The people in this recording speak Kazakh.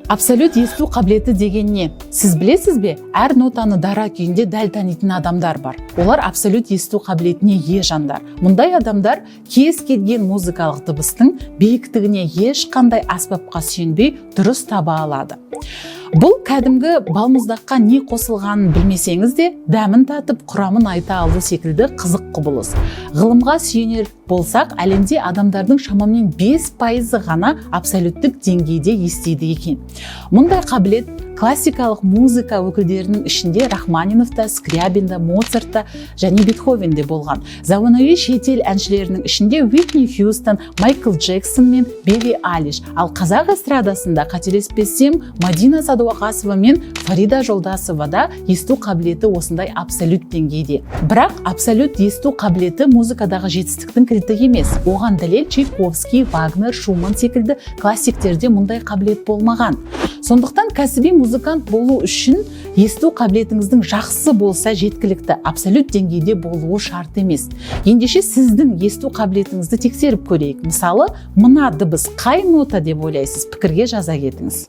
Абсолют есту қабілеті деген не? Сіз білесіз бе, әр нотаны дара күйінде дәл танитын адамдар бар. Олар абсолют есту қабілетіне ие жандар. Мұндай адамдар кез келген музыкалық дыбыстың биіктігіне ешқандай аспапқа сүйенбей дұрыс таба алады. Бұл кәдімгі балмұздаққа не қосылғанын білмесеңіз де, дәмін татып, құрамын айта алу секілді қызық құбылыс. Ғылымға сүйенер болсақ, әлемде адамдардың шамамен 5%-ы ғана абсолюттік деңгейде естиді екен. Мұндай қабілет классикалық музыка өкілдерінің ішінде Рахманиновта, Скрябинда, Моцартта және Бетховенде болған. Заманауи шетел әншілерінің ішінде Уитни Хьюстон, Майкл Джексон мен Билли Айлиш, ал қазақ эстрадасында, қателеспесем, Мадина Садуақасова мен Фарида Жолдасова да есту қабілеті осындай абсолют деңгейде. Бірақ абсолют есту қабілеті музыкадағы жетістіктің кілті емес. Оған дәлел: Чайковский, Вагнер, Шуман секілді классиктерде мұндай қабілет болмаған. Сондықтан кәсіби музыкант болу үшін есту қабілетіңіздің жақсы болса жеткілікті, абсолют деңгейде болуы шарт емес. Ендеше, сіздің есту қабілетіңізді тексеріп көрейік. Мысалы, мына дыбыс қай нота деп ойлайсыз? Пікірге жаза кетіңіз.